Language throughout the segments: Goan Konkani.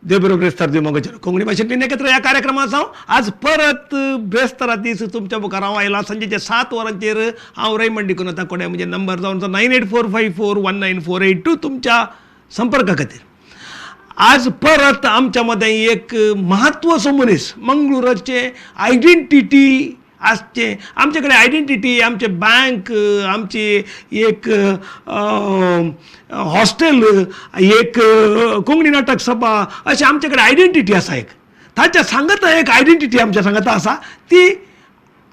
देव बरो ब्रेस्तार दिवं मोगाचेर कोंकणी भाशेंतली एकत्र ह्या कार्यक्रमांत हांव आज परत ब्रेस्तारा दीस तुमच्या मुखार हांव आयला. सांजेच्या 7 वरांचेर हांव रेमंड डिकुन्हा कोड्या. म्हजे नंबर जावन 9845419482 तुमच्या संपर्का खातीर. आज परत आमच्या मदें एक म्हत्वाचो मनीस, मंगळूराचे आयडेंटिटी आसचें, आमचे कडेन आयडेंटिटी, आमचे बँक, आमची एक हॉस्टेल, एक कोंकणी नाटक सभा, अशें आमचे कडेन आयडेंटिटी आसा. एक ताच्या सांगता एक आयडेंटिटी आमच्या सांगता आसा ती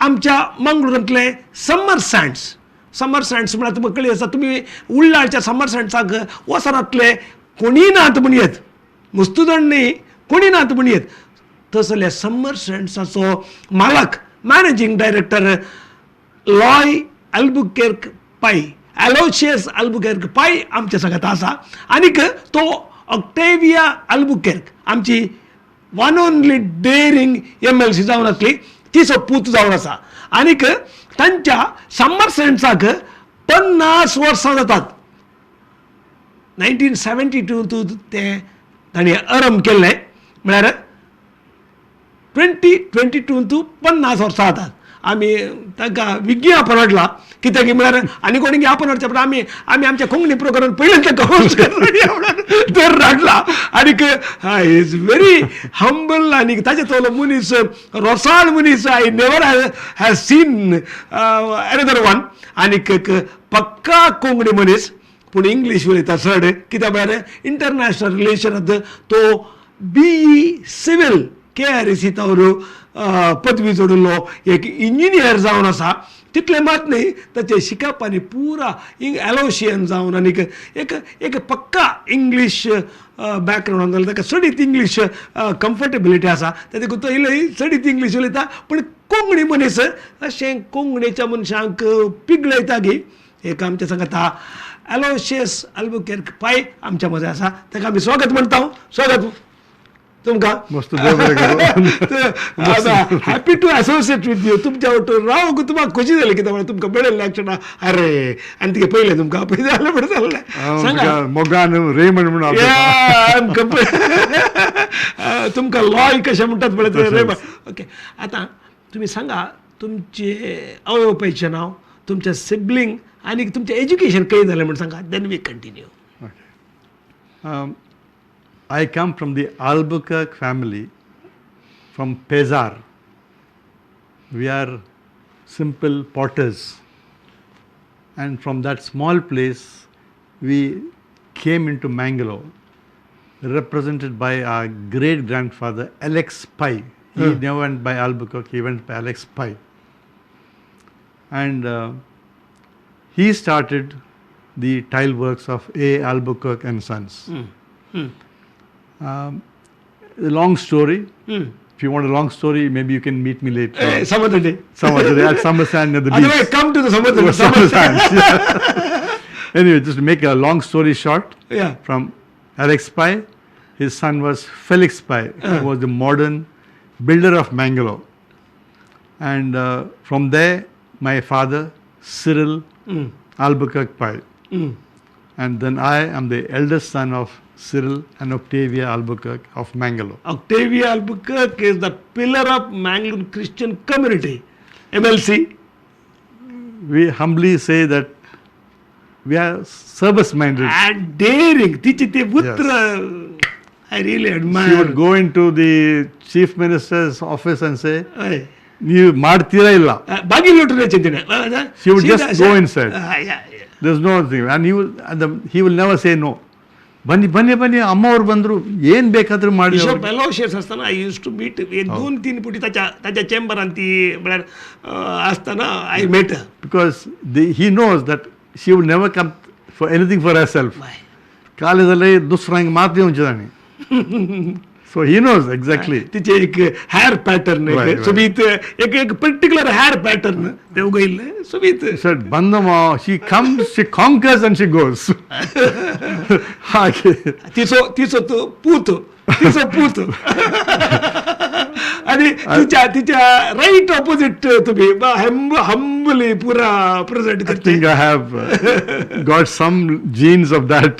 आमच्या मंगळूरांतले समर सँड्स. समर सँड्स म्हळ्यार तुमकां कळी आसा, तुमी उल्लाळच्या समर सँड्साक वचनातले कोणीय नात म्हण येत, मुस्तुदण न्ही, कोणी नात म्हण येत. तसले समर सँड्साचो मालक, मॅनेजींग डायरेक्टर लॉय अल्बुकेर्क पाय, एलोशियस अल्बुकेर्क पाय आमच्या सांगात आसा. आनीक तो ऑक्टेविया अल्बुकेर्क आमची one only daring MLC जावन आसली, तिचो पूत जावन आसा. आनीक तांच्या समर सँड्साक 50 वर्सां जातात. 1972 तें तांणी आरंभ केल्लें, म्हळ्यार 2022 50 वर्सां जातात. आमी तांकां विज्ञापन हाडला, कित्याक म्हळ्यार आनी कोणी ज्ञापन हाडचें, पण आमी आमी आमच्या कोंकणी प्रोग्राम पयलीं तांकां तर हाडला. आनीक is very humble आनी ताचे तोलो मनीस, रोसाळ मनीस, I never have seen another one. आनीक एक पक्का कोंकणी मनीस, पूण इंग्लीश उलयता चड, कित्याक म्हळ्यार इंटरनॅशनल रिलेशनांत तो BE civil KREC तवर पदवी जोडिल्लो एक इंजिनियर जावन आसा. तितलें मात न्ही, ताचें शिकप आनी पुरा एलोशियन जावन आनीक एक एक पक्का इंग्लीश बॅकग्रावंड जाल्यार ताका चडीत इंग्लीश कम्फर्टेबिलिटी आसा. ते देखून तो इल्लो चडीत इंग्लीश उलयता, पूण कोंकणी मनीस अशें कोंकणीच्या मनशांक पिगळयता गी. एक आमच्या सांगता एलोशियस अल्बुकेर्क पाय आमच्या मदें आसा, ताका आमी स्वागत म्हणटा. स्वागत तुमकां. मस्त, देव बरें करूं. Happy to associate with you. तुमच्या वटून रावूंक तुमकां खोशी जाली, कित्याक म्हळ्यार तुमकां मेळिल्लें क्षणा अरे आनी तुगे पयलें तुमकां पयलें जालें म्हणून जालें. हांव सांगा. तुका मोगान रेमंड म्हणून आपयता. Yeah, I'm तुमकां लॉय कशें म्हणटात पळय ते रेमंड. ओके, आतां तुमी सांगा तुमचे आवय बापायचें नांव, तुमचें सिबलींग आनी तुमचें एज्युकेशन खंय जालें म्हण सांगा, then we continue. I come from the Albuquerque family from Pezar. We are simple potters. And from that small place, we came into Mangalore, represented by our great grandfather Alex Pai. He never went by Albuquerque, he went by Alex Pai. And he started the tile works of A. Albuquerque and Sons. A long story. If you want a long story, maybe you can meet me later. Some other day. Some other day at Summer Sand near the beach. Otherwise, come to the summer Summer summer Sands. Yeah. Anyway, just to make a long story short, from Alex Pai, his son was Felix Pai, who was the modern builder of Mangalore. And from there, my father, Cyril Albuquerque Pai. And then I am the eldest son of Cyril and Octavia Albuquerque of Mangalore. Octavia Albuquerque is the pillar of Mangalore Christian community, MLC. We humbly say that we are service minded. And daring. तिची ते पुत्र, I really admire. She would go into the chief minister's office and say, हय. ನೀವು ಮಾಡ್ತೀರಾ ಇಲ್ಲ. ಬಾಗಿಲು ನೋಟ್ರೆ ಚಿಂತನೆ. She would just go inside. There's no thing. And he will never say no. ಬನ್ನಿ ಬನ್ನಿ ಬನ್ನಿ, ಅಮ್ಮವ್ರು ಬಂದರು, ಏನು ಬೇಕಾದರೂ ಮಾಡಿ. बिशप एलोशियस आसतना I use to meet एक दोन तीन पुटी ताच्या ताच्या चेंबरान ती म्हळ्यार आसतना I met. Because he knows that she will never come for anything for herself. ಕಾಲೇಜಲ್ಲಿ ದುಸ್ರಾಂಗ್ ಮಾತ್ರ ఉంచేదాన్ని. So he knows exactly. तिचे एक हेअर पॅटर्न, सुबीत एक एक पर्टिक्युलर हेअर पॅटर्न ते उगयल्ले सुबीत. ಸರ್ ಬಂದಮ್ಮ, she comes, she conquers and she goes. ಹಾಗೆ. तिचो तिचो तो पूत, तिचो पूत आणि तिच्या तिच्या राईट ऑपोजिट तुम्ही हंबली पुरा प्रेझेंट I करते. Think I have got some genes of that.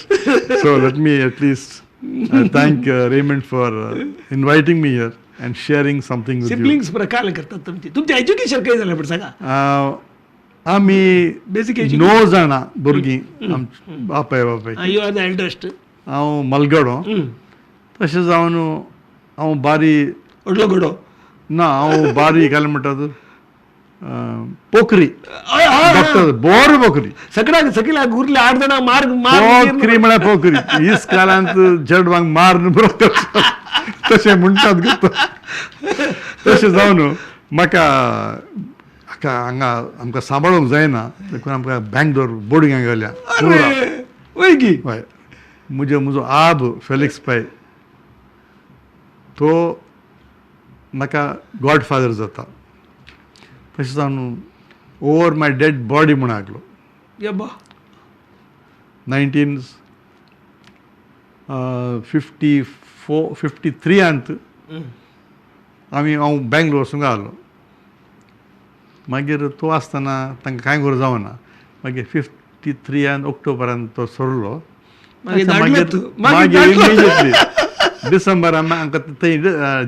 So let me at least I thank Raymond for inviting me here and sharing something with you. Siblings प्रकार करतात तुमचे. तुमचें एज्युकेशन खंय जालें पण सांगा. आमी बेसीक णव जाणां भुरगीं बापाय बापाय. You are the eldest. हांव मलगडो. तशें जावन हांव बारी व्हडलो घोडो ना, हांव बारी काय म्हणटात पोखरी, डॉक्टर बोर पोखरी. सगळ्याक सकयल्याक उरले 8 जाणां मार पोखरी म्हळ्यार पोखरी. इस्कालांत चेडवांक मारून बरो तशें म्हणटात. तशें जावन म्हाका हांगा आमकां सांबाळूंक जायना देखून आमकां बँगलोर बोर्डिंगाक घाल्या. वय की हय, म्हजो म्हजो आब फेलिक्स पै तो म्हाका गॉडफादर जाता. तशें जावन ओवर my dead body म्हूण आसलो. 1954 53 आमी हांव बँगलोर वचूंक आसलो. मागीर तो आसतना तांकां कांय गरज जावना. मागीर 53 ऑक्टोबरान तो सरलो. मागीर इमिजिएटली डिसेंबरान आमकां थंय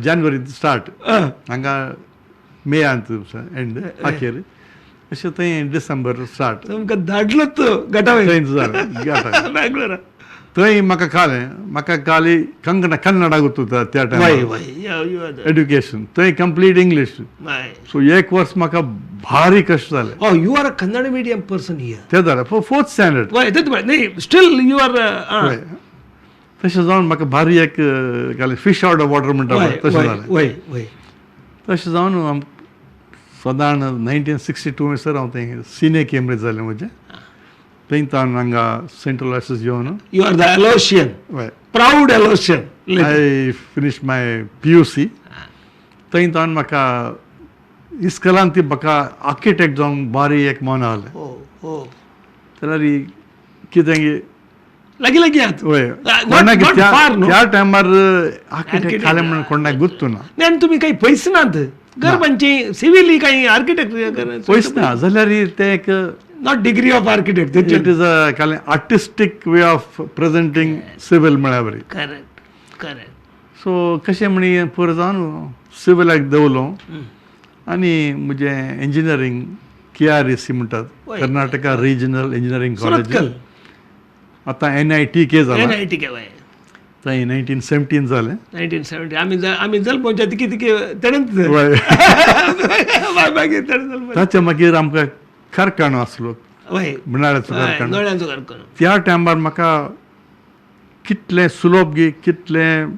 जानेवारी स्टार्ट, हांगा मेयांत एंड अखेर अशें थंय डिसेंबर स्टार्ट. तुमकां धाडलोच गटावे थंय जालें बँगलोरा. थंय म्हाका कळ्ळें, म्हाका काली कंकणा कन्नडा गुत्तुता त्या टायमार एड्युकेशन, थंय कंप्लीट इंग्लीश. सो एक वर्स म्हाका भारी कश्ट जाले. Oh, you are a Kannada medium person here. ते जालें फोर्थ स्टँडर्ड. नाही, स्टील you are. तशें जावन म्हाका भारी एक फिश आवट ऑफ वॉटर म्हणटा तशें जालें. तशें जावन सदां 1962 म्हणसर हांव थंय सिनियर केंब्रीज जालें म्हजें. थंय तावन हांगा सेंट्रल आर्ट्स येवन. You are the Aloysian, proud Aloysian. I finish my PUC. थंय तावन म्हाका इस्कलान ती म्हाका आर्किटेक्ट जावंक बारी एक मन आहलें. जाल्यार कितें लागीं लागीं आहात. वय, त्या टायमार आर्किटेक्ट खालें म्हणून कोणाक गुत्तू ना. आनी तुमी काही पयस नात, गरबांची सिव्हिल काही आर्किटेक्ट पयस ना जाल्यार तें एक not degree of architect, it is a artistic way of presenting civil म्हळ्यार बरी. Correct correct. सो कशें म्हणी पुरो जावन सिविलाक देंवलो आनी म्हजें इंजिनियरींग KREC म्हणटात, कर्नाटका रिजनल इंजिनियरींग कॉलेज, आतां NITK जालां. NITK थंय 1917 जालें. 1970 आमी जल्मच्या तिकी तिकी तेणेच. ताच्या मागीर आमकां कारखानो आसलो, मृणाळ्याचो कारखानो. त्या टायमार म्हाका कितलें सुलभ गी कितलें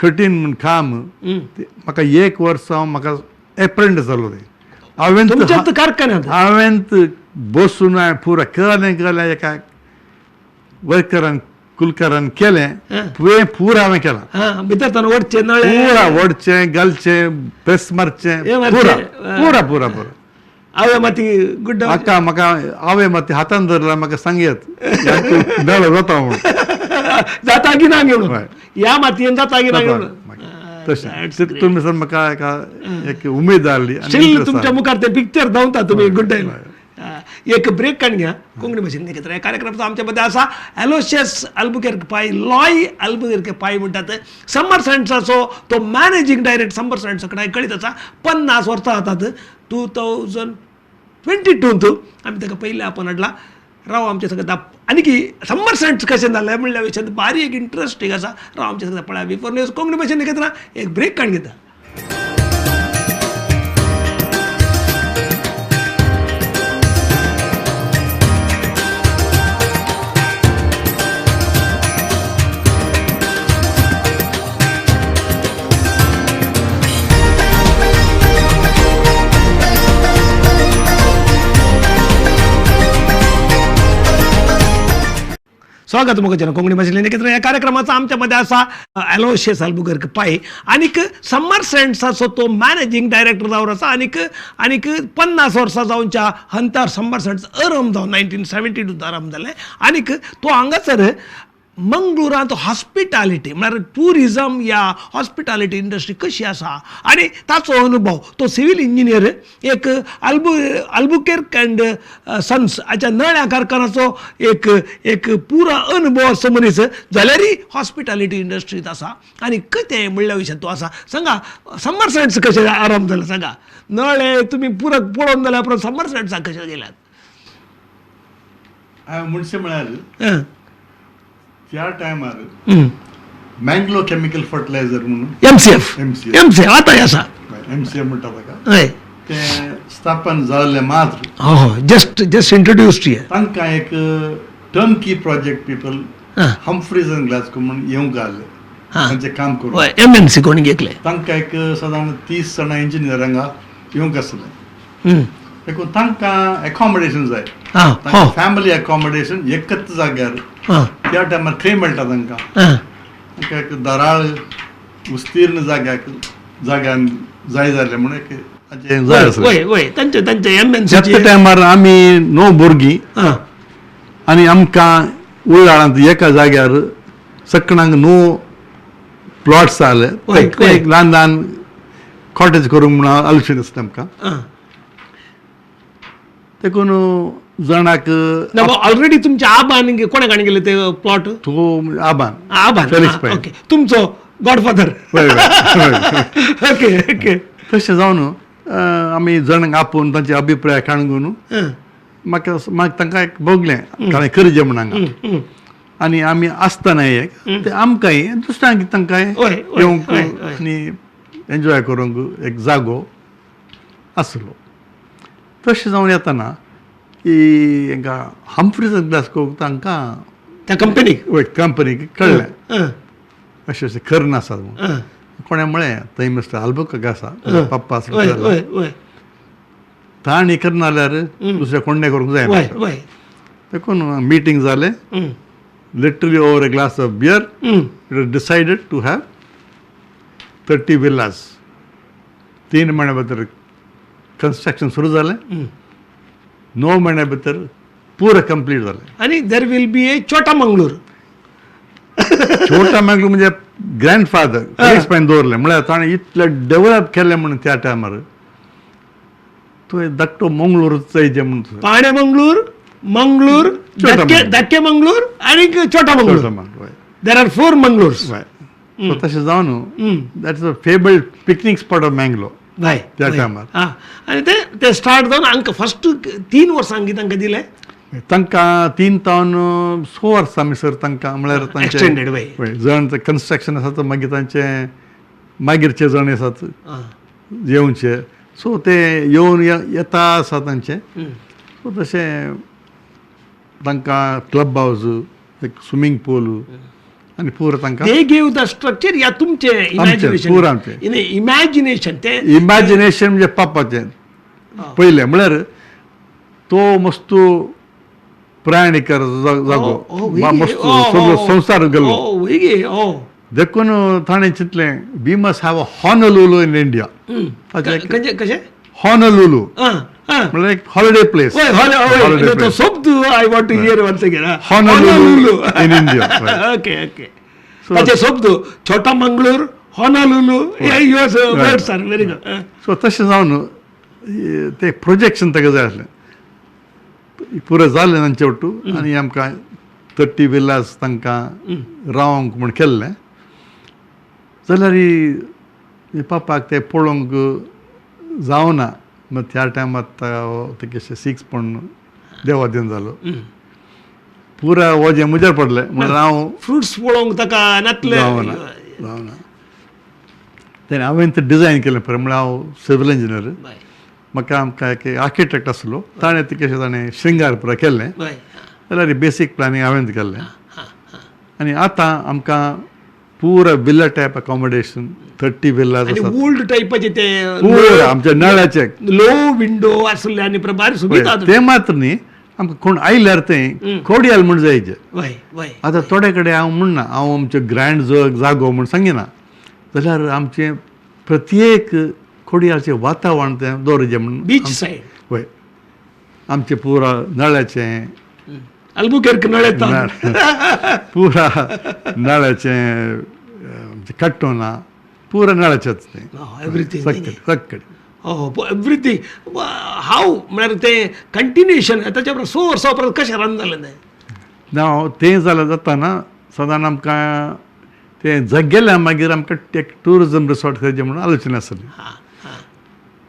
कठीण म्हूण काम, म्हाका एक वर्स हांव म्हाका एप्रेंट जालो. तें हांवें हांवें बसून हांवें पुरा केलें केलें एका वर्करान कुलकारान केलें पुरा हांवें केलां. पुरा वडचें घालचें प्रेस मारचें पुरा पुरा पुरा पुरा. हांवें माती गुड्डा म्हाका म्हाका हांवें माती हातान धरला म्हाका सांगयत मेळो जाता म्हणून जाता की ना घेवन ह्या मातयेन जाता की ना घेवन. तशें तितून सर म्हाका एका एक उमेद आहली. तुमच्या मुखार ते पिक्चर धांवता तुमी गुड्डे. एक ब्रेक काडून घ्या. कोंकणी भाशेन घेतला ह्या कार्यक्रमाचो आमच्या मध्ये आसा एलोशियस अल्बुकेर्क पाय, लॉय अल्बुकेर्क पाय म्हणटात. समर सँड्साचो तो मॅनेजींग डायरेक्टर समर सँड्सा कडेन कळीत आसा. 50 वर्सां जातात. 2022 आमी ताका पयलीं आपण हाडला. राव आमच्या सगळ्या आनी की समर सँड्स कशें जालें म्हणल्या विशयांत बारीक एक इंट्रस्टींग आसा. राव आमच्या सगळ्या पळया बिफोर न्यूज कोंकणी भाशेन घेतना एक ब्रेक काडून घेता. स्वागत मुखाचें कोंकणी भाशेंतल्यान एकत्र ह्या कार्यक्रमाचा आमच्या मध्ये आसा एलोशियस अल्बुकर्क पाय आनीक समर सँड्साचो तो मॅनेजींग डायरेक्टर जावन आसा आनीक आनीक 50 वर्सां जावच्या हंतार समर सँड्स अरंभ जावन 1972 आरंभ जालें आनीक तो हांगासर मंगळुरांत हॉस्पिटॅलिटी म्हळ्यार ट्युरिजम या हॉस्पिटॅलिटी इंडस्ट्री कशी आसा आनी ताचो अनुभव. तो सिव्हील इंजिनियर, एक अल्बुकेर्क अँड सन्स हाच्या नळ्या कारखानाचो एक एक पुरा अनुभव आसचो मनीस जाल्यारय हॉस्पिटॅलिटी इंडस्ट्रींत आसा आनी कितें म्हणल्या विशयान तो आसा. सांगा, समर सेट्स कशें आरंभ जालें सांगा. नळे तुमी पुरा पळोवन जाल्या उपरांत समर सेट्साक कशें गेल्यात? हांवें म्हणचें म्हळ्यार त्या टायमार मँगलो केमिकल फर्टिलायझर म्हणून MCF, MCF आतां आसा, MCF म्हणटा ताका, हय, तें स्थापन जाल्लें मात्र. हो, जस्ट जस्ट इंट्रोड्युस्ड here. तांकां एक turnkey project people Humphreys and Glasgow म्हणून येवंक आसले तांचें काम करून. MNC कोणी घेतले तांकां एक सादारण 30 जाणां इंजिनियर हांगा येवंक आसलें. देखून तांकां एकोमोडेशन जाय, फॅमिली एकोमोडेशन एकच जाग्यार. त्या टायमार खंय मेळटा तांकां? तांकां एक दराळ विस्तीर्ण जाग्याक जाग्यान जाय जालें म्हणून एक जाय आसलें. तांचे त्या टायमार आमी 9 भुरगीं आनी आमकां उळाळांत एका जाग्यार सकणांक 9 प्लॉट्स आसले. एक ल्हान ल्हान कॉटेज करूंक म्हणून आलशें आसलें आमकां. देखून जाणाक ऑलरेडी तुमच्या आबान कोणाक हाडून गेले ते प्लॉट? तो आबान, आबान, फेलिक्स पै, ओके, तुमचो गॉडफादर. Okay okay. तशें जावन आमी जाणांक आपोवन तांचे अभिप्राय काडून म्हाका मागीर तांकां एक भोगलें कांय करचें म्हण हांगा. आनी आमी आसतना एक ते आमकांय दुसऱ्यांक तांकांय येवंक आनी एन्जॉय करूंक एक जागो आसलो. तशें जावन येतना की हांकां हम्फ्रीज ग्लासगो तांकां त्या कंपनीक, कंपनीक कळ्ळें अशें अशें खरें आसा म्हणून. कोणें म्हळें थंय मिस्टर आल्बुकर्क आसा, पप्पा आसा, तांणी करना जाल्यार दुसऱ्या कोणें करूंक जाय. देखून मिटींग जालें, literally over a glass of beer it was decided to have 30 villas. 3 म्हयन्या भितर कन्स्ट्रक्शन सुरू जालें, 9 म्हयन्या भितर पुरो कंप्लीट जालें. आनी there will be a Chota Mangalore. Chota Mangalore म्हणजे ग्रँडफादर फेलिक्स पैन दवरलें, म्हळ्यार ताणें इतलें डेव्हलप केलें म्हणून त्या टायमार तो धाकटो मंगळूर चोयचें म्हणून. पाणे मंगळूर, मंगळूर, धाकटे मंगळूर आनी Chota Mangalore. There are 4 Mangalores. So तशें जावन that is a favourite picnic spot of Mangalore त्या टायमार. आनी ते स्टार्ट जावन हांकां फर्स्ट 3 वर्सां तांकां दिलें. तांकां 3 तावन 6 वर्सां आमी सर तांकां म्हळ्यार तांचें जण कन्स्ट्रक्शन आसा तर मागीर तांचे मागीरचे जण आसात येवचे, सो ते येवन येता आसा तांचे. सो तशें तांकां क्लब हावज, एक स्विमींग पूल आनी पुरो तांकां they give the structure या तुमचें इमॅजिनेशन, पुरो आमचें इमॅजिनेशन. ते इमॅजिनेशन म्हणजे पापाचें पयलें म्हळ्यार तो मस्तू प्रयाणिकर जागो, मस्त सगळो संवसार गेल्लो. देखून ताणें चिंतलें we must have a Honolulu in India. कशें हॉनोलुलू म्हळ्यार एक holiday place. I want to hear once again. Honolulu in India. Okay okay. ताचे शब्द Chota Mangalore, Honolulu, your words are very good. So तशें जावन ते प्रोजेक्शन ताका जाय आसलें, पुरो जालें तांचे वट्टू. आनी आमकां 30 विल्लास तांकां रावंक म्हूण केल्लें. जाल्यार पापाक ते पळोवंक जावना. त्या टायमार तें सिक्स पण देवा दिन जालो, पुरा वजें म्हजेर पडलें. म्हणल्यार हांव फ्रुट्स पळोवंक ताका नातलें, जावना जावना. तेणें हांवें तें डिजायन केलें पळय, म्हळ्यार हांव सिवील इंजिनियर, म्हाका आमकां एक आर्किटेक्ट आसलो, ताणें तें कशें ताणें श्रृंगार पुरा केल्लें. जाल्यार बेसीक प्लॅनिंग हांवें केल्लें. आनी आतां आमकां पुरा विल्ला टायप अकोमोडेशन 30 विल्लास आसात. ओल्ड टायपाचे ते पुरा आमच्या नळाचे लो विंडो आसले आनी भायर सुविधा ते मात्र न्ही, आमकां कोण आयल्यार तें कोडियाल म्हूण जायचे. आतां थोडे कडेन हांव म्हणना हांव आमचो ग्रँड जागो म्हूण सांगिना, जाल्यार आमचें प्रत्येक कोडियालचें वातावरण तें दवरचें म्हूण बीच सायड. वय, आमचें पुरा नळाचें अल्बुकेर्क नळ येता. पुरा नळाचें कट्टोना पुरा नळाचेंच तें. एवरीथींग. सक्कड सक्कड. हो, एवरीथींग. हाव म्हळ्यार तें कंटिन्युएशन ताच्या उपरांत 100 वर्सां उपरांत कशें रन जालें तें? ना, तें जालें जाताना सदांच आमकां तें जगेलें. मागीर आमकां एक ट्युरिजम रिसॉर्ट करचें म्हणून आलोचना आसली.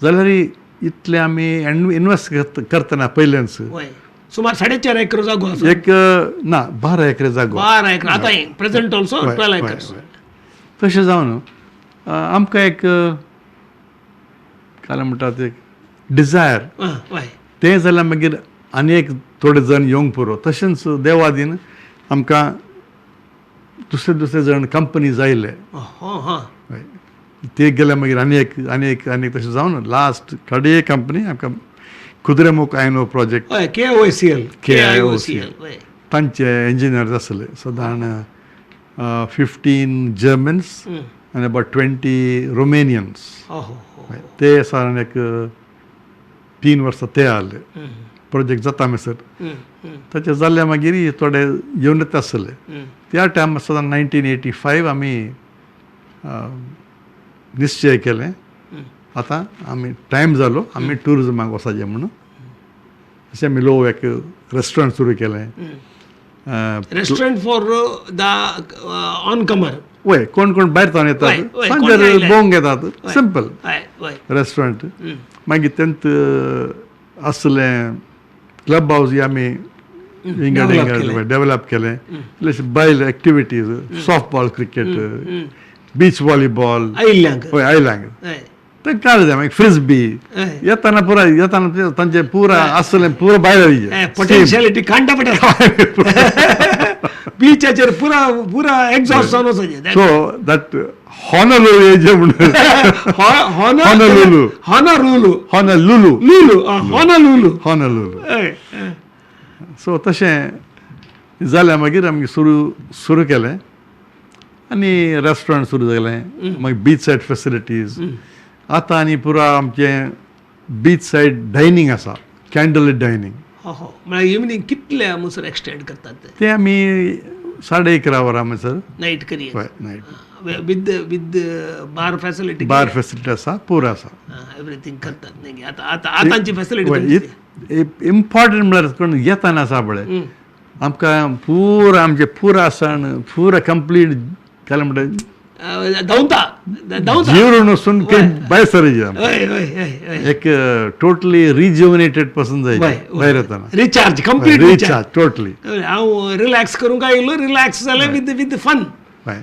जाल्यार इतलें आमी इनवेस्ट करतना पयलेंच सुमार 4.5 एकर जागो आसा. एक ना, 12 एकर जागो. 12 एकर. आतां प्रेझेंट ऑल्सो 12 एकर्स. तशें जावन आमकां एक काय म्हणटात एक डिजायर. तें जाल्यार मागीर आनी एक थोडे जाण येवंक पुरो. तशेंच देवादीन आमकां दुसरे दुसरे जाण कंपनीज आयले. ते गेले, मागीर आनी एक आनी एक आनी एक, तशें जावन लास्ट कडे कंपनी आमकां कुद्रेमुख आयनो प्रोजेक्ट. KOCL. KIOCL. तांचे इंजिनियर्स आसले सादारण 15 जर्मन्स आनी अबाउट 20 रोमेनियन्स. ते सादारण एक 3 वर्सां ते आसले. प्रोजेक्ट जाता म्हणसर ताचे जाल्ले मागीर थोडे येवन येता आसले. त्या टायमार सादारण 1985 आमी निश्चय केलें, आतां आमी टायम जालो, आमी ट्युरिजमाक वचपाचें म्हणून. अशें आमी लो एक रेस्टॉरंट सुरू केलें. Restaurant for the on comer. वय, कोण कोण भायर तावन येतात, सांजेर भोंवंक येतात, सिंपल रेस्टॉरंट. मागीर तेंत आसलें क्लब हावस आमी हिंगा हिंगा डेवलप केलें. बायल activities, soft ball cricket, beach volleyball. आयिल्ल्यांक. हय, आयल्यांक ते काड जाय. मागीर फ्रिस्बी येताना पुरा येताना तांचे पुरा आसलें पुरा भायर. पोटेन्शियलिटी कांटा पडटा बीचाचेर पुरा पुरा एक्झॉस्ट जावन वचपाचें. सो that Honolulu एज म्हणून. Honolulu. Honolulu. Honolulu. Lulu, Honolulu. Honolulu. So तशें जालें. मागीर आमी सुरू सुरू केलें आनी रेस्टॉरंट सुरू जालें. मागीर बीच सायड फेसिलिटीज. आतां आनी पुरा आमचें बीच सायड डायनींग आसा, कॅन्डल डायनींग. हो हो, म्हळ्यार इवनींग कितले म्हणसर एक्सटेंड करतात ते? ते आमी 11:30 वरां म्हणसर. नायट करी. हय, night. With bar facility? Bar facility आसा, पुरो आसा. एवरीथींग करतात न्ही आतां? आतां आतांची फेसिलिटी. इम्पॉर्टंट म्हळ्यार कोण येताना आसा पळय, आमकां पुरा आमचें पुरा सण पुरा कंप्लीट काय म्हणटा धांवता धांवता. जीवन वचून भायर सर एक टोटली रिज्युविनेटेड पर्सन जाय भायर येताना. Recharge, complete. Recharge totally. हांव रिलॅक्स करूंक आयलो, रिलॅक्स जालें विथ विथ फन. हय,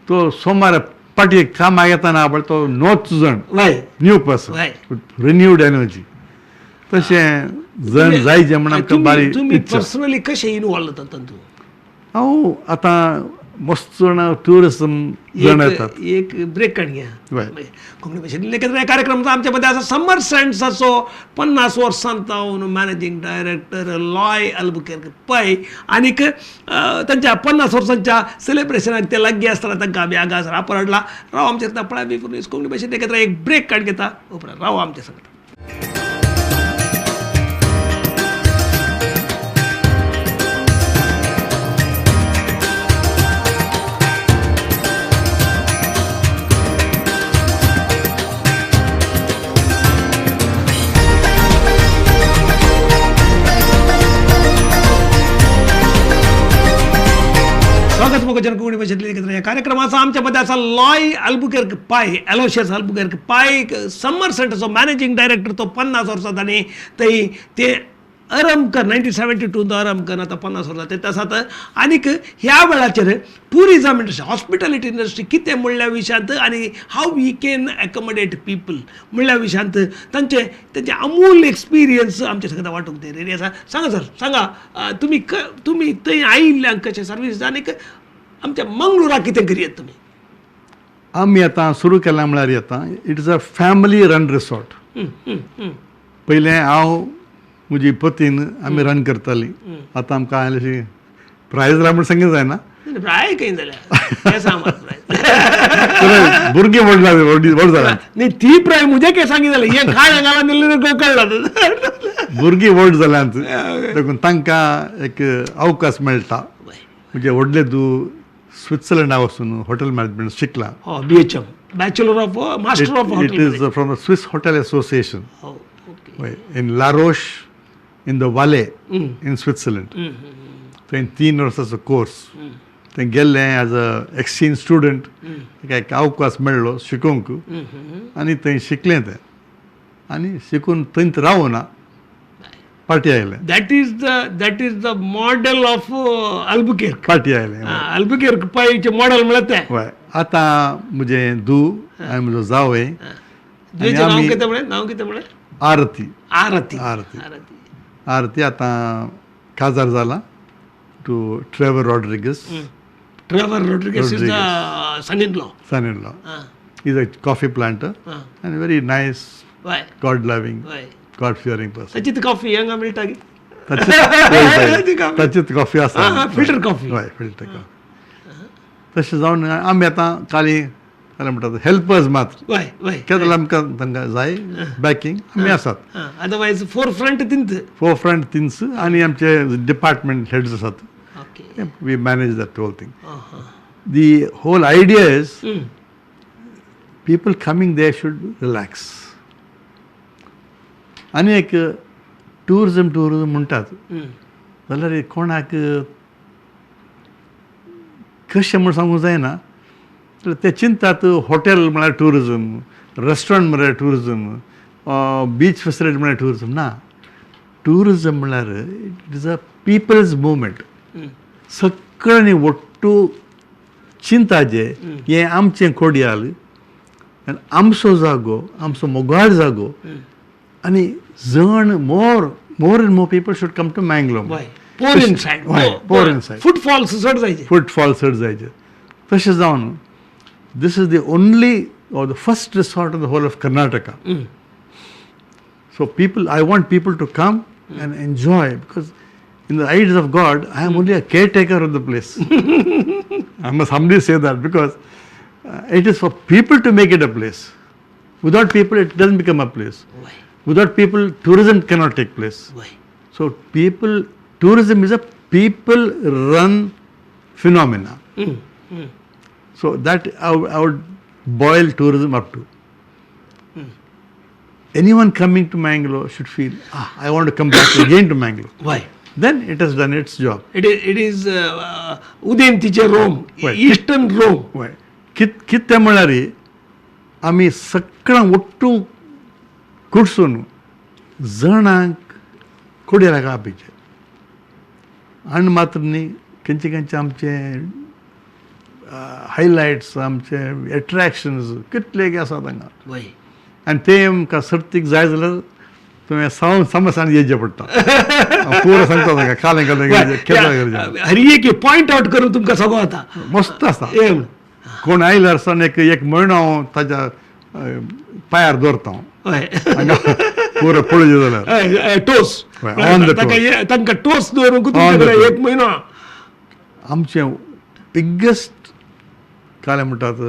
तो सोमार पाटी कामाक येताना पळय तो नोच जण न्यू पर्सन, रिन्यूड एनर्जी. तशें जण जायचे म्हण आमकां बारी. तुमी पर्सनली कशें इनवॉल्व जाता तातूंत? हांव आतां मस्त जाण ट्युरिजम जण येतात. एक ब्रेक काड घ्या. कोंकणी भाशेंतले एकत्र कार्यक्रम आमच्या मध्ये आसा समर सँड्साचो 50 वर्सां जावन मॅनेजींग डायरेक्टर लॉय अल्बुकेर्क पै. आनीक तांच्या 50 वर्सांच्या सेलिब्रेशनाक ते लागीं आसतना तांकां आमी हांगा आपर हाडला. राव आमच्या पळय कोंकणी भाशेंत एकत्र एक ब्रेक काड घेता, उपरांत राव आमच्या सांगता. स्वागत कोंकणी भाशेंतले एकत्र ह्या कार्यक्रमाचा. आमच्या मध्ये आसा लॉय अल्बुकेर्क पाय, एलोशियस अल्बुकेर्क पाय, समर सेंटरचो मॅनेजींग डायरेक्टर. तो 50 वर्सां तांणी थंय ते आरंभ कर 1972 आरंभ कर आतां 50 वर्सां ते आसात. आनीक ह्या वेळाचेर टुरिजम इंडस्ट्री, हॉस्पिटॅलिटी इंडस्ट्री कितें म्हणल्या विशयांत आनी how we can accommodate people म्हणल्या विशयांत तांचे तांचे अमूल एक्सपिरियन्स आमच्या सगळ्या वांटूंक ते रेडी आसा. सांगा सर, सांगा तुमी तुमी थंय आयिल्ल्यांक कशें सर्वीस आनीक आमच्या मंगळुराक कितें करयत तुमी? आमी आतां सुरू केलां म्हळ्यार आतां it is a family run resort. पयलें हांव म्हजी पतीन आमी रन करताली. आतां आमकां अशी प्रायज जाल्या म्हण सांगीत जायना. प्राय खंय जाल्या भुरगीं व्हड जालें, व्हड जालें. न्ही ती प्राय म्हजे काय सांगी जालें हें काळें घाला दिल्लें कळ्ळां. भुरगीं व्हड जाल्यांत देखून तांकां एक अवकाश मेळटा. म्हणजे व्हडले धूव स्वित्झर्लंडा वचून हॉटेल मॅनेजमेंट शिकला. BHM, bachelor of master of it hotel. Is from the Swiss Hotel Association okay. In La Roche in the Valais in Switzerland. थंय 3 वर्साचो कोर्स थंय गेल्लें एज अ एक्सचेंज स्टुडंट. ताका एक अवकाश मेळ्ळो शिकोवंक आनी थंय शिकलें तें आनी शिकून थंयच रावना पार्टी आयलें. That is the model of Albuquerque. Party आयलें. अल्बुकेर्क पायचे मॉडेल म्हळ्यार तें. हय, आतां म्हजें धूव आनी म्हजो जावय. तुजें नांव कितें म्हळें? नांव कितें म्हळें? आरती. आरती. आरती. आरती. आरती आतां काजार जाला to Trevor Rodrigues. Trevor Rodrigues is the son in law. Son in law. Is a coffee planter आनी very nice, God loving, God fearing person. ताची कॉफी हांगा मेळटा की? ताचीच कॉफी आसा. Filter coffee. हय, फिल्टर कॉफी. तशें जावन आमी आतां खाली काय म्हणटात हेल्पर्स मात्र. वय वय केन्ना आमकां तांकां जाय बॅकिंग आमी आसात. अदरवायज फोर फ्रंट तिंत. फोर फ्रंट तिंच आनी आमचे डिपार्टमेंट हेड्स आसात. We manage that whole thing. The whole idea is people coming there should relax. आनी एक टुरिजम टुरिजम म्हणटात जाल्यार कोणाक कशें म्हूण सांगूंक जायना, ते चिंतात हॉटेल म्हळ्यार टुरिजम, रेस्टॉरंट म्हळ्यार टुरिजम, बीच फेसिलिटी म्हळ्यार टुरिजम. ना, टुरिजम म्हळ्यार it is a people's movement. सगळ्यांनी ಒಟ್ಟು चिंताचे हें आमचें कोडयाल आनी आमचो जागो, आमचो मोगाळ जागो आनी जण more and more people should come to Mangalore. Pour inside. हय, pour inside. Footfalls चड जायचे. फुटफॉल चड जायचे. तशें जावन this is the only or the first resort in the whole of Karnataka. So people, I want people to come and enjoy because in the eyes of God, I am only a caretaker of the place. I must humbly say that because it is for people to make it a place. Without people, it doesn't become a place. Without people, tourism cannot take place. So people, tourism is a people-run phenomena. So that I would boil tourism up to. Anyone coming to Mangalore should feel, ah, I want to come back again to Mangalore. Then it has done its job. It is उदेंतीचे Rome. Eastern Rome. हय, कितें म्हळ्यार आमी सगळ्यां ಒಟ್ಟು कुडसून जणांक कोडयेलाक आपयचे आनी मात्र न्ही, खंयचे खंयचे आमचे हायलायट्स, आमचे एट्रॅक्शन्स कितले आसात हांगा. आनी ते आमकां सर्तीक जाय जाल्यार तुवें सावन समसान येवचें पडटा. हांव पुरो सांगता तांकां कालें कालें केदो. हर एक पॉयंट आउट करून तुमकां सगळो आतां. मस्त आसा. ये म्हण. कोण आयल्यार सान एक एक म्हयनो हांव ताज्या पांयार दवरता हांव हांगा पुरो पळोवचें जाल्यार. टोस. On the ताका तांकां टोस दवरूंक On the तुमचे कडेन toes. एक म्हयनो. आमचें बिग्गेस्ट काय म्हणटात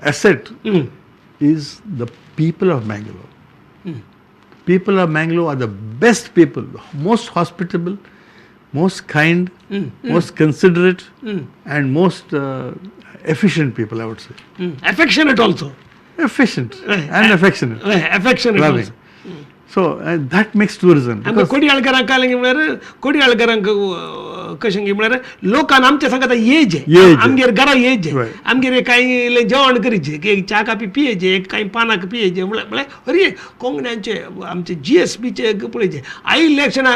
asset is the people of Mangalore. People of Mangalore are the best people, most hospitable, most kind, most considerate, and most efficient people, I would say. Affectionate also. Efficient and affectionate. Affectionate. Loving. So that makes tourism. आमकां Because कोडयाळकारांक कालें म्हळ्यार कोडयाळकारांक कशें म्हळ्यार लोकान आमच्या सांगता येजे. येजे. आमगेर घरा येजे, आमगेर कांय इल्लें जेवण करीचे, एक च्या कापी पियेचे, एक कांय पानाक पियेचे. म्हळ्यार अरे कोंकण्यांचे आमचे जीएसबीचे पळयचे आयिल्ले क्षणा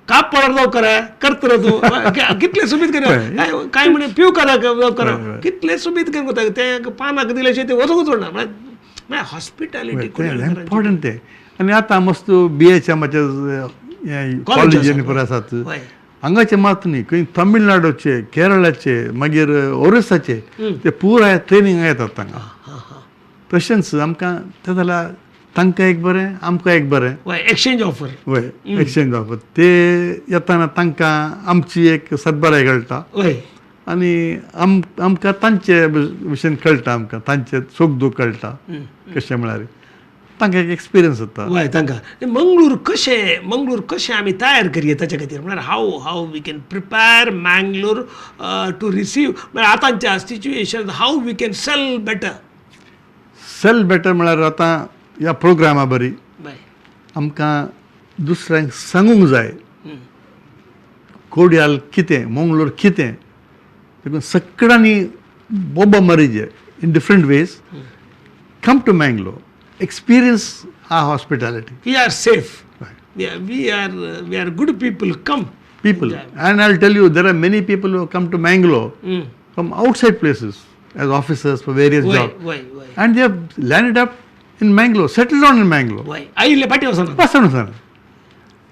कापड जावं करा करतलो तूं कितले सुबीत कर काय म्हणे पिव करा करा कितले सुबीत कर ते पानाक दिले ते वचूंक सोडना. म्हळ्यार हॉस्पिटॅलिटी इम्पॉर्टंट ते. आनी आतां मस्त बी एच एमाचे कॉलेज आसात हांगाचे मात न्ही, खंय तमिळनाडूचे, केरळाचे, मागीर ओरिसाचे ते पुराय ट्रेनिंग येतात तांगा. तशेंच आमकां तें जाल्यार तांकां एक बरें, आमकां एक बरें. Exchange offer. वय, एक्सचेंज ऑफर. ते येताना तांकां आमची एक सरबराय कळटा आनी आमकां तांचे भशेन कळटा, आमकां तांचे सूख दूख कळटा. कशें म्हळ्यार तांकां एक एक्सपिरियन्स जाता. वय तांकां मंगळूर कशें, मंगळूर कशें आमी तयार करया ताच्या खातीर, म्हळ्यार how we can prepare Mangalore to receive, म्हळ्यार आतांच्या situation how we can sell better. Sell better म्हळ्यार आतां ह्या प्रोग्रामा बरी आमकां दुसऱ्यांक सांगूंक जाय कोड्याल कितें, मंगळूर कितें, देखून सगळ्यांनी Boba मारीजे in different ways. Come to Mangalore, experience our hospitality. We are safe, we are good people, come people. And I will tell you, there are many people who come to Mangalore from outside places as officers for various job, and they have landed up in Mangalore, settled down in Mangalore. वय आयिल्ले फाटीं वचना. वचना sir.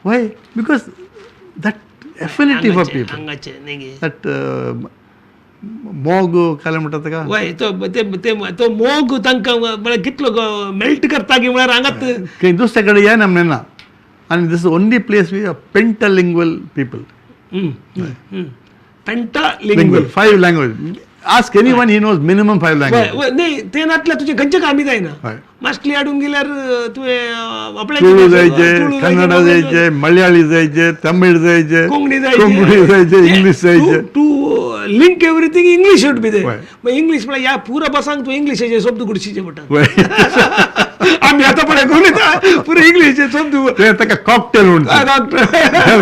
Why? Because that affinity for people, that मोग काय म्हणटा ताका. वय तो तो मोग तांकां म्हळ्यार कितलो मेल्ट करता की म्हळ्यार हांगात खंय दुसऱ्या कडेन येना म्हणना. आनी this is only place we are pentalingual people. Pentalingual, 5 language. Ask anyone, he knows minimum 5 language. न्ही ते नातल्यार तुजें खंयचें कामी जायना. मास्टली हाडून गेल्यार तुवें आपल्याक तुळू जायचे, कन्नडा जायचे, मलयाळी जायचे, तमिळ जायचे, कोंकणी कोंकणी जायचे, इंग्लीश जायचे. To link everything English should be there. मागीर इंग्लीश म्हळ्यार ह्या पुरा बसांक तूं इंग्लिशेचे शब्द गुडशीचे म्हणटा. आमी आतां पळय उलयता पुरो इंग्लिशे शब्द. ताका कॉकटेल म्हणटा.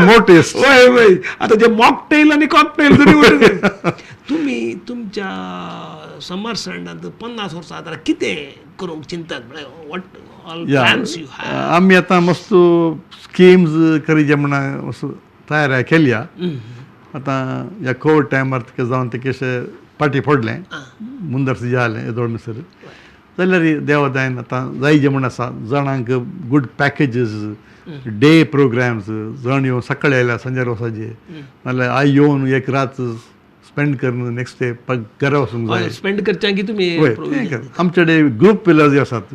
More taste. वय वय आतां जे मॉकटेल आनी कॉकटेल तरी उलयता. तुमी तुमच्या समर सँडांत 50 वर्सां आतां कितें करूंक चिंतात, म्हळ्यार what all plans you have? आमी आतां मस्त स्किम्स करीजे म्हण मस्त तयार केल्या. आतां ह्या कोविड टायमार तुका जावन ते कशें पाटी पडलें, मुंदर जालें येदोळ मिसर जाल्यार देवादयेन आतां जायजे म्हण आसा जाणांक गूड पॅकेजीस, डे प्रोग्राम्स. जाण येवन सकाळी आयल्यार सांजेर वचपाचें, नाल्यार I येवन एक रात स्पेंड करून नेक्स्ट डे घरा वचूंक जाय. स्पेंड करच्या की तुमी वय आमचे कडेन ग्रूप विलास आसात,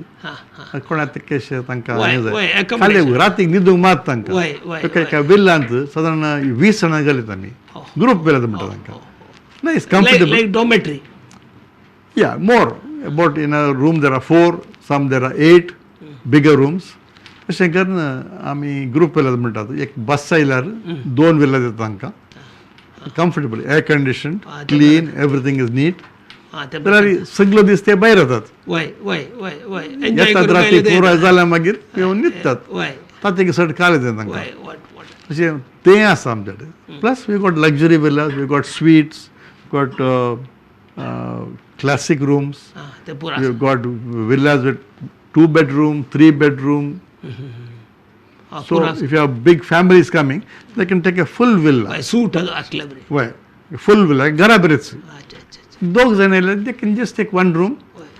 कोणा कशें तांकां हें जाय खाली रातीक न्हिदूंक मात तांकां. एका विल्लांत सादारण 20 जाणां गेलीत आमी, ग्रूप विलास म्हणटा तांकां. Nice, comfortable, like dormitory. Yeah, more about in a room there are 4, some there are 8 bigger rooms. अशें करून आमी ग्रूप विलास म्हणटात. एक बस आयल्यार 2 विलास येता तांकां, comfortable, air condition, clean, everything is neat. जाल्यार सगळे दीस ते भायर येतात, येतात राती पुराय जाल्या मागीर येवन न्हिदतात, तातूंत चड काल येता तांकां. अशें तें आसा आमचे कडेन. Plus we got luxury villas, we got suites, got classic rooms, we got villas with 2 bedroom, 3 bedroom. So if you have big families coming, they can take a full villa. Suite असल्या बरी. वय, फुल विला घरा बरेच. दोग जाण आयले they can just take 1 room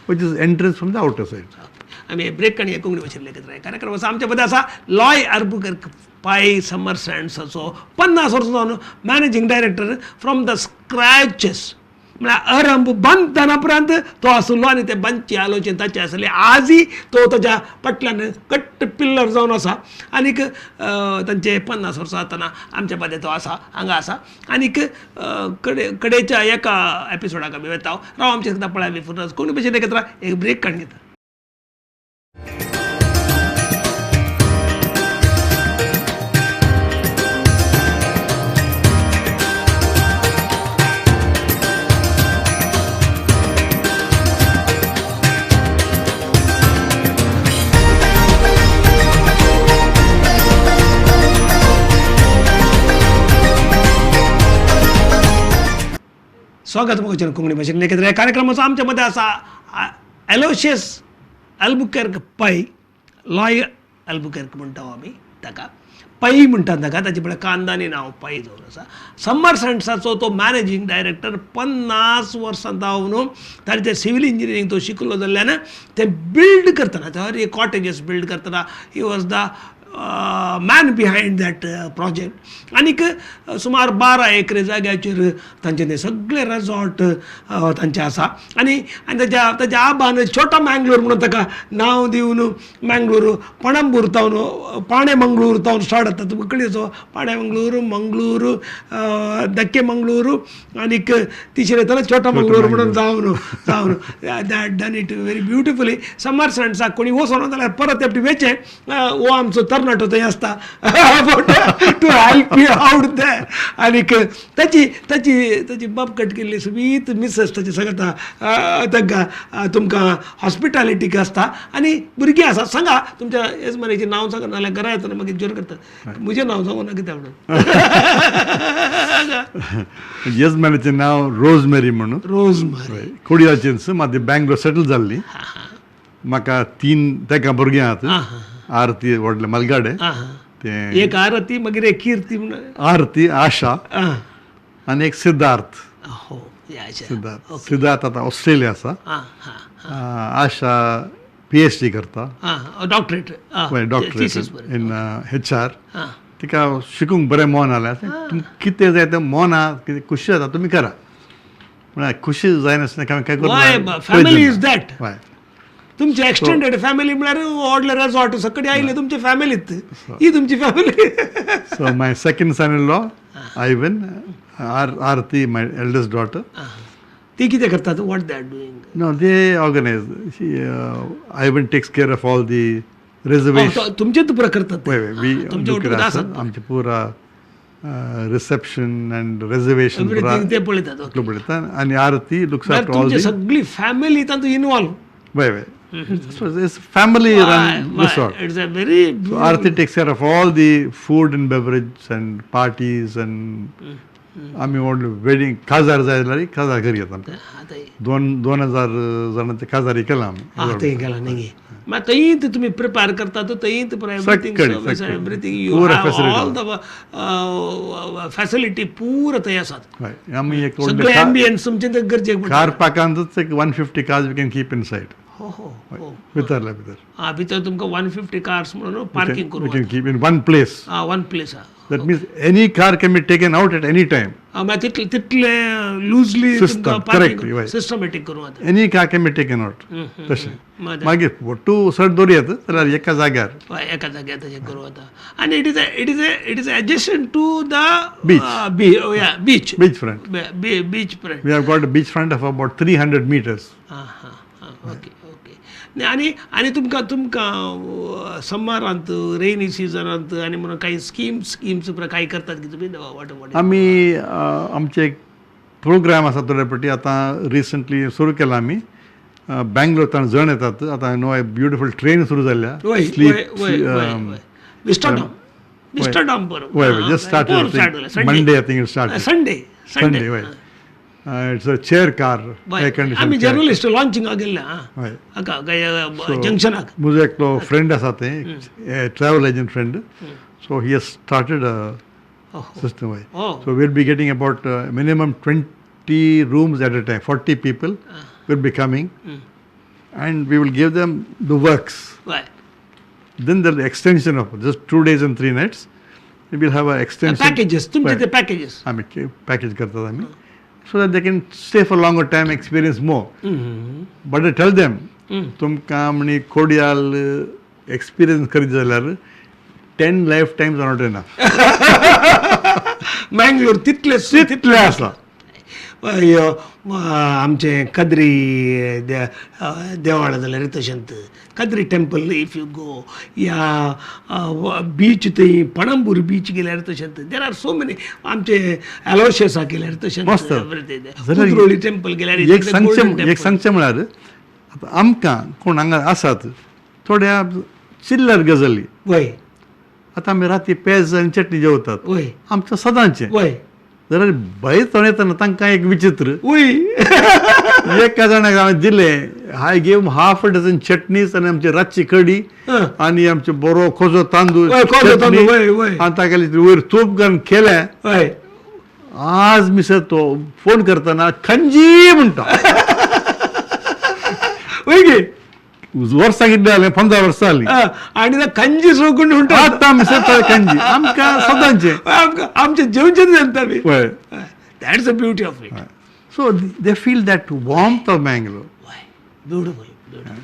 which is entrance from the outer side. आमी ब्रेक काणी कोंकणी भाशेन लेखत राय कार्यक्रम आसा आमच्या मदें आसा लॉय आल्बुकर्क पाय समर सँड्साचो 50 वर्सां जावन managing director from the scratches, म्हळ्यार अरंब बांदतना उपरांत तो आसलो आनी ते बांदची आलोचन ताचें आसलें. आजय तो ताच्या फाटल्यान कट्ट पिल्लर जावन आसा. आनीक तांचे 50 वर्सां जातना आमच्या मदें तो आसा, हांगा आसा. आनीक कडेच्या एका एपिसोडाक आमी वता. राव आमचे सुद्दां पळय आमी फुडें कोंकणी भाशेन एकत्र एक ब्रेक काडून घेता. स्वागत मोगचन कोंकणी भाशेन एकत्र ह्या कार्यक्रमाचो आमच्या मदें आसा Aloysius Albuquerque Pai, Loy Albuquerque म्हणटा आमी ताका, पै म्हणटात ताका, ताचें म्हळ्यार कांदानी नांव पै जावन आसा. समर सँड्साचो तो मॅनेजींग डायरेक्टर 50 वर्सां जावन ताणें तें सिवील इंजिनियरींग तो शिकलो जाल्ल्यान ते बिल्ड करतना, हर एक कॉटेजीस बिल्ड करतना he was the man behind that project. आनीक सुमार 12 एकरे जाग्याचेर तांचे ते सगळे रेजॉर्ट तांचे आसा. आनी आनी ताच्या ताच्या आबान छोटा मँगलोर म्हणून ताका नांव दिवन मँगलोर पणंबूर तावन पाणे मंगळूर तावन स्टार्ट जाता. तुमकां कळ्ळी पाणे मंगळूर, मंगळूर, धक्के मंगळूर आनीक तिसरें येताना छोटा मंगळूर म्हणून जावन जावन that done it very beautifully. Summer फ्रेंड्साक कोणी वचोना जाल्यार परत एकटी वेचें, हो आमचो तरणाटो थंय आसता to help you out there. आनीक ताची ताची ताची बापकट केल्ली सोबीत मिसेस ताची सगळं तांकां तुमकां हॉस्पिटॅलिटीक आसता. आनी भुरगीं आसा. सांगा तुमच्या येजमानाचें नांव सांगा, नाल्यार घरा येतना मागीर जोर करतात म्हजें नांव सांगू ना कितें म्हणून. येजमानाचें नांव रोजमेरी म्हणून. रोजमेरी. कोडियाचेंच मागीर बँगलोर सेटल जाल्ली. म्हाका 3 तेका भुरगीं आहात. आरती व्हडलें मलगाडे, तें एक आरती, मागीर एक कीर्ती म्हणून, आरती, आशा आनी एक सिद्धार्थ. हो, सिद्धार्थ. सिद्धार्थ आतां ऑस्ट्रेलिया आसा. आशा PhD करता, डॉक्टरेट, डॉक्टरेट इन HR. तिका शिकूंक बरें मन जालें. तुमकां कितें जाय तें मन आहा, कितें खुशी जाता तुमी करा. म्हळ्यार खुशी जायनासतना काय काय करूं. Family is that. तुमची एक्सटेंडेड फॅमिली म्हळ्यार व्हडले रेजॉर्ट सगळे आयले तुमचे फॅमिलीत, ही तुमची family. So my second son in law Ivan, Aarti my eldest daughter. ती कितें करतात? What they are doing? No, they organise. Ivan takes care of all the reservation. तुमचेच पुरा करतात? आमचे पुरा रिसेप्शन अँड रिजर्वेशन ते पळयतात, पळयतात. आनी Aarti looks after all the सगळी फॅमिली तातूंत इनवॉल्व. वय वय. So it's family run resort. It's a very so Aarti takes care of all the food and beverage and parties and आमी व्हडले वेडींग काजार जाय जाल्यार काजार करी येता. 2000 जाणांचे काजारी केला आमी. थंय केला न्ही? मागीर थंय तुमी प्रिपेर करतात, थंय everything you have all the facility पुरा थंय आसात. आमी एक सगळे एम्बियन्स तुमचे गरजेक कार पार्कांतच एक 150 cars we can keep inside. हो हो हो, भितरल्या भितर. आं, भितर तुमकां 150 कार्स म्हणून पार्किंग करूं we can keep in one place. Ah, one place. Ah, that means any car can be taken out at any time. मागीर तितले तितले लुजली तुमकां पार्किंग सिस्टमॅटीक करूं आता. Any car can be taken out. तशें मागीर टू सड दवरी येता जाल्यार एका जाग्यार, एका जाग्यार तशें करूं आता. आनी it is it is it is adjacent to the beach, beach, beach front, beach front. We have got a beach front of about 300 metres. आं हां हां, ओके ओके. आनी आनी तुमकां तुमकां समरांत, रेनी सिजनांत आनी म्हणून कांय स्किम्स स्किम्स कांय करतात की तुमी? What what आमी आमचे एक प्रोग्राम आसा थोडे फावटी आतां रिसंटली सुरू केला आमी. बँगलोर जण येतात आतां नो ब्युटिफूल ट्रेन सुरू जाल्ल्या. विस्टरडॉम वय, just started Monday, I think it start Sunday. Sunday वय. It's a chair car, air condition. आमी जर्नलिस्ट लॉन्चिंगाक गेल्ले जंक्शनाक. म्हजो एकलो फ्रेंड आसा, ते travel agent friend. So he has started a system. वय. So we'll be getting about minimum 20 rooms at a time. 40 people will be coming and we will give them the works. Then the extension of just 2 days and 3 nights, we will have an extension. Packages, तुमचे ते पॅकेजेस. आमी पॅकेज करतात आमी, so that they can stay for longer time, experience more. But I tell them, तुमकां म्हणी कोडियाल एक्सपिरियन्स करीत जाल्यार 10 lifetimes are not enough. Mangalore तितले तितले आसा. आमचें कद्री देवाळ जाल्यार तशेंच Kadri temple if you go, या बीच थंय पणंबूर बीच गेल्यार तशेंच there are so many. आमचे एलोशियसा गेल्यार तशेंच, कुद्रोळी टेम्पल गेल्यार. एक सांगचें, एक सांगचें म्हळ्यार आतां आमकां कोण हांगा आसात थोड्या चिल्लर गजाली. वय, आतां आमी राती पेज आनी चटणी जेवतात. वय, आमचें सदांचें. वय, जाल्यार भायर थंय येतना तांकां एक विचित्र. वय, एका जाणाक हांवें दिलें, I give half a dozen chutneys आनी आमची रातची कडी आनी आमचे बरो खोजो तांदूळ आनी तागेले वयर तूप घालून केलें. आज मिसर तो फोन करतना खंजी म्हणटा. वय गे, वर्सां कितलीं जालीं, 15 वर्सां जालीं. आनी कंजी सोकून म्हणटा आतां आमी सरता कंजी आमकां सदांचें आमकां आमचें जेवचें जाता. पळय, That's the beauty of it. So they feel that warmth of Mangalore. Beautiful, beautiful.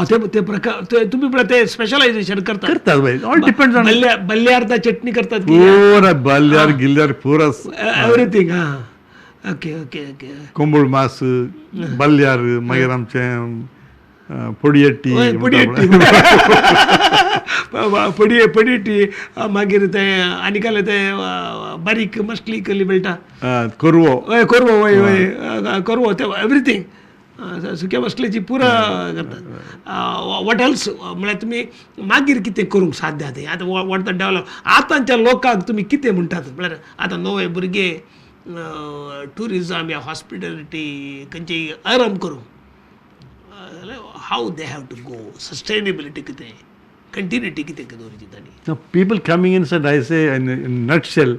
ते ते प्रकार ते तुमी म्हळ्यार ते स्पेशलायझेशन करतात. करतात बाय, ऑल डिपेंड्स ऑन. बल्ल्यार चटणी करतात. पुरा बल्ल्यार गिल्ल्यार पुरा. एवरीथींग. हां, ओके ओके ओके. कोंबूळ मास, बल्ल्यार, मागीर आमचें पोडियट्टी. पोडियट्टी, पडियट्टी, मागीर तें आनी कसलें तें बारीक मसली कसली मेळटा, कोरवो. हय, कोरवो, हय हय, कोरवो. ते एवरीथींग सुक्या मसलेची पुरा करतात. What else म्हळ्यार तुमी मागीर कितें करूंक साध्य आतां आतां what the develop आतांच्या लोकांक तुमी कितें म्हणटात? म्हळ्यार आतां नवे भुरगे ट्युरिजम या हॉस्पिटॅलिटी खंयची आराम करूंक how they have to go, sustainability कितें, कंटिन्युटी कितें दवरची तांणी? So people coming inside, I say in nutshell,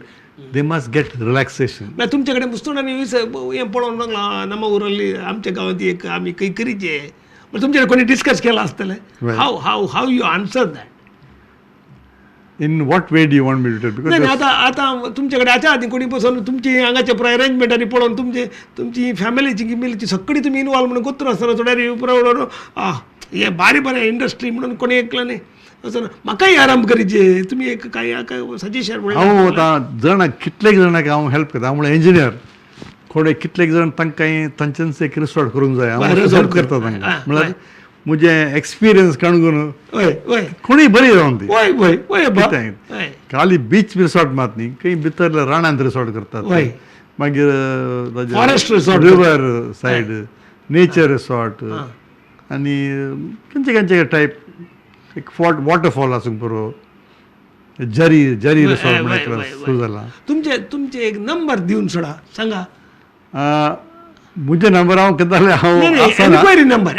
they must get relaxation. म्हळ्यार तुमचे कडेन मुस्तोणांनी हें पळोवन लागला ನಮ್ಮ ಊರಲ್ಲಿ आमच्या गांवांत एक आमी खंय करीचे, म्हळ्यार तुमचे कडेन कोणी डिस्कस केलां आसतलें. How you answer that? In what way do you want me to tell? नाही, आतां आतां तुमचे कडेन हाच्या आदीं कोणी बसून तुमची हांगाचे पुराय अरेंजमेंट आनी पळोवन तुमचे तुमची फॅमिलीची गिमिलीची सगळी तुमी इनवॉल्व म्हणून गोत्र आसतना थोड्या पुराय आ हे बारी बरें इंडस्ट्री म्हणून कोणी एकलो न्ही असो म्हाकाय आराम करीचे तुमी एक काय सजेशन. हांव आतां जाणां कितलेक जाणांक हांव हेल्प करता. हांव म्हणल्यार इंजिनियर, कोणे कितलेक जाण तांकां तांच्यानच एक रिसॉर्ट करूंक जाय, हांव हेल्प करता तांकां. म्हळ्यार म्हजें एक्सपिरियन्स काणून कोणूय बरी जावन ती खाली बीच रिसॉर्ट मात न्ही, खंय भितर रानांत रिसॉर्ट करतात, मागीर रिवर सायड नेचर रिसॉर्ट आनी खंयचे खंयचे टायप, एक वॉटरफॉल आसूंक पुरो, जरी जरी रिसॉर्ट म्हणून सुरू जाला. तुमचे तुमचे एक नंबर दिवन सोडा, सांगा. म्हजे नंबर हांव करताले, हांव enquiry number,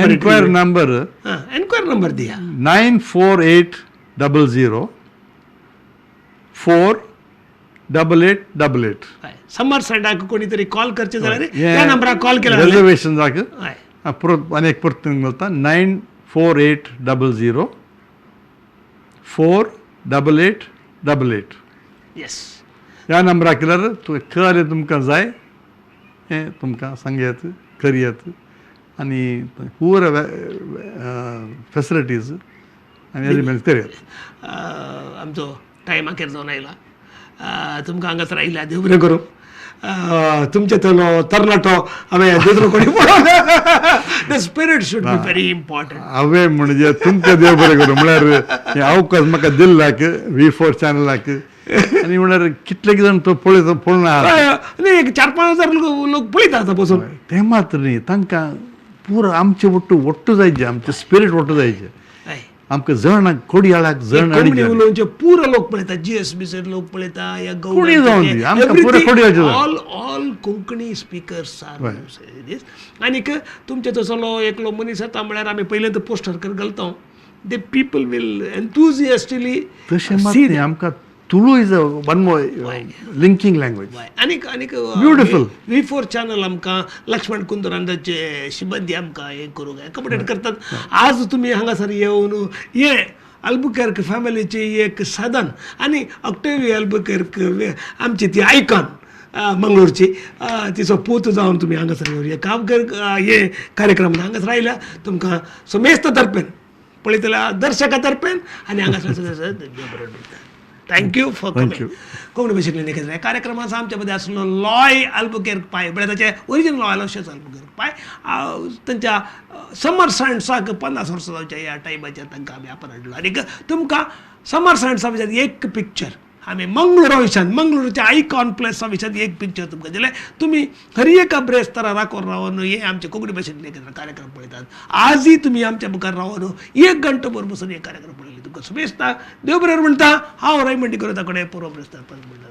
enquiry number, enquiry number दिया. 94800 48888. समर सायडाक कोणी तरी कॉल करचे जाल्यार त्या नंबराक कॉल केला रिजर्वेशन जाक परत आनी एक परत मेळटा 94800 48888. येस, ह्या नंबराक केल्यार तुका कळ्ळें तुमकां जाय हें तुमकां सांगयात करयात आनी पुरा फेसिलिटीज आनी अरेंजमेंट करयात. आमचो टायम अखेर जावन आयला. तुमकां हांगासर आयल्या देव बरें करूं. तुमचे तलो तरणाटो हांवें दुसरो कोणी पळोवना. The spirit should be very important. हांवें म्हणजे तुमकां देव बरें करूं म्हळ्यार हें अवकाश म्हाका दिल्लाक V4 चॅनलाक आनी म्हळ्यार कितले जाण तो पळयता पळोवन आहा. न्ही, एक 4-5 हजार लोक पळयता आतां बसून. तें मात्र न्ही, तांकां पुरो आमचें ಒಟ್ಟು ಒಟ್ಟು जायचे, आमचें स्पिरीट ಒಟ್ಟು जायचे. आमकां जण कोडयाळाक जण कोंकणी उलोवचे पुरो लोक पळयता, GSB लोक पळयता, या कोणी जावन आमकां पुरो कोडयाळचे all all Konkani speakers are this. आनीक तुमचे तसलो एकलो मनीस येता म्हळ्यार आमी पयलें तर पोस्टर कर घालता, they people will enthusiastically. तशें मात न्ही, आमकां Tulu is a one more linking language. आनीक आनीक ब्युटिफूल V4 channel आमकां लक्ष्मण कुंदरांचे शिबंदी आमकां हें करूंक एकोमोडेट करतात. आज तुमी हांगासर येवन हे अल्बुकेर्क फॅमिलीची एक साधन आनी ऑक्टेवियो अल्बुकेर्क आमची ती आयकॉन मंगळूरची, तिचो पूत जावन तुमी हांगासर येवन हे काम कर हे कार्यक्रम हांगासर आयल्या तुमकां समेस्त तर्फेन पळयतल्या दर्शका तर्फेन आनी हांगासर बरें. Thank you for coming. Konkani भाशेंतल्यान ह्या कार्यक्रमाचो आमच्या मदें आसलो लॉय अल्बुकेर्क पाय, म्हळ्यार ताचें ओरिजिनल लॉय अलोशियस अल्बुकेर्क पाय, तांच्या समर सायन्साक 50 वर्सां जावच्या ह्या टायमाचेर तांकां आमी आपण हाडलो. आनीक तुमकां समर सायन्सा विशयान एक पिक्चर आमी मंगळुरा विशयान, मंगळुरच्या आयकॉन प्लेसा विशयान एक पिक्चर तुमकां दिलें. तुमी हर एका ब्रेस्तारा राखून रावन हे आमचे कोंकणी भाशेंतले कार्यक्रम पळयतात. आजूय तुमी आमच्या मुखार रावन एक घंटो भर बसून हे कार्यक्रम पळयले. तुमकां शुभेच्छा, देव बरें म्हणटा. हांव रायमंडी करता कडेन पुरो ब्रेस्तार म्हणटा.